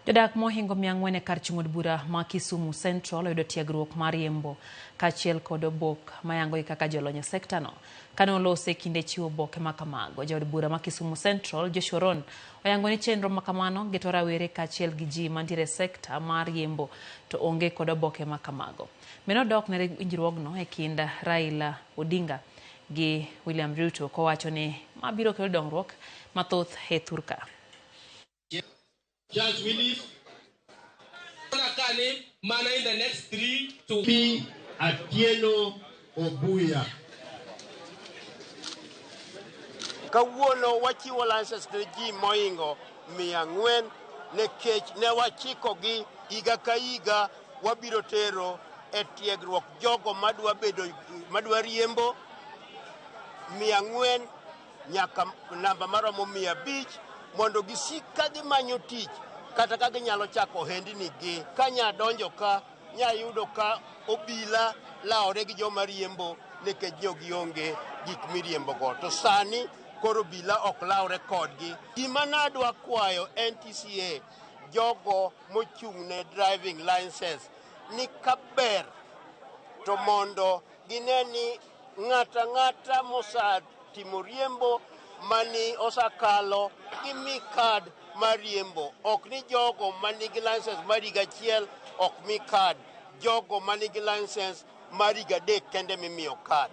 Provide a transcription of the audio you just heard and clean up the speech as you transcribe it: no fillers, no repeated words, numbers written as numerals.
Jodak mohingo 400 e kar chung' od bura ma Kisumu Central oyudo tiegruok mar riembo kaachiel kod obok mayango gi kaka jolony e sekta no. Kane olose e kinde chiwo oboke ma kamago, jaod bura ma Kisumu Central Joshua Ron oyango ni chenro ma kamano geto rawere kaachiel gi ji mantiere e sekta mar riembo to onge kod oboke ma kamago. Meno dok ne winjruogno e kind Raila Odinga gi William Ruto kowacho ni ma biro kelo dongruok mathoth e thurka. Charles Willis. Kani mana in the next 3 to P. Atieno Obuya. Kawuono wachiwo license ne ji mohingo 400 nikech ne wachikogi higa ka higa wabiro tero e tiegruok jogo madwa riembo 400 nyaka namba maromo 500 mondo gisik ka gimanyo tich kata ka ginyalo chako ohendni gi. Ka nya donjo ka nya yudo ka obila lawore gi joma riembo nikech nyo gionge gik miriembogo. To sani koro obila ok lawre kodgi. Gima nadwa kwayo NTSA jogo mochung' ne driving license ni kaber to mondo gine ni ng'ato ang'ata mosetimo riembo mani osakalo gimi kad mar riembo. Ok ni jogo manigi license mar higa achiel ok mi kad, jogo manigi license mar higa 3 kende mimiyo kad.